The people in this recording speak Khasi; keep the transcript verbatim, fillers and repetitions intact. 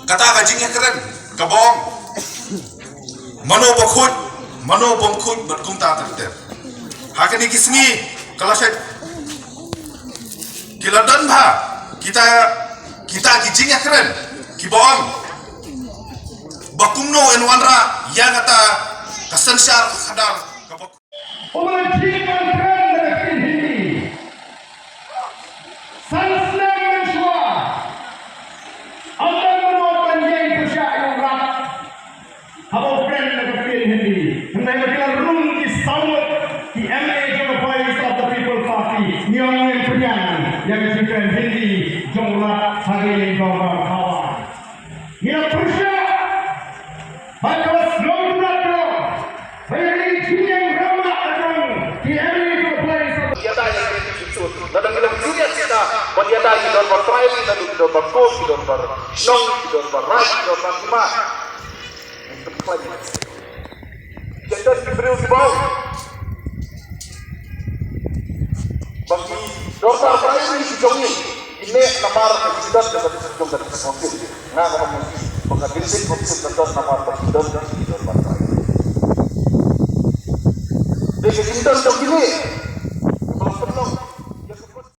Kata ka jingïakren kaba ong mano ba khuid, mano bym khuid, bad kumta ter ter. Ha kine ki sngi ka la shet, ki la don bha kita, kita ki jingïakren kiba ong ba kumno yn wanrah ïa kata ka synshar khadar kaba. Uba la jied ban kren da ka ktien Hindi. San snem mynshuwa, ym don mano ban ïeng pyrshah ïa u Rat haba u kren da ka ktien Hindi. Hynrei ba ki la rung ki saw ngut ki M L A jong ka Voice of the People Party, ngi ong ngim pdiang ïa ka jingkren Hindi jong u Rat ha ka ïing dorbar Howraghat. Ngi la pyrshah bad kaba sngewtynnat ruh ba ïa kane ka jingïeng rangbah ka jong ki M L A jong ka Voice of. Ïada ïa kine ki sut lada ngi long junior kita ban ïada ki dorbar tribe, ki dorbar Koki, ki dorbar Shnong, ki dorbar Raij, ki dorbar Hima. Ki don ki briew kiba ong ba ki dorbar primary ki jong ngi ki neh namar ba ki don ka jong ka council. Nga nga ong ba ka district council ka don namar ba ki don ka dorbar primary. Dei ka jingdon jong kine.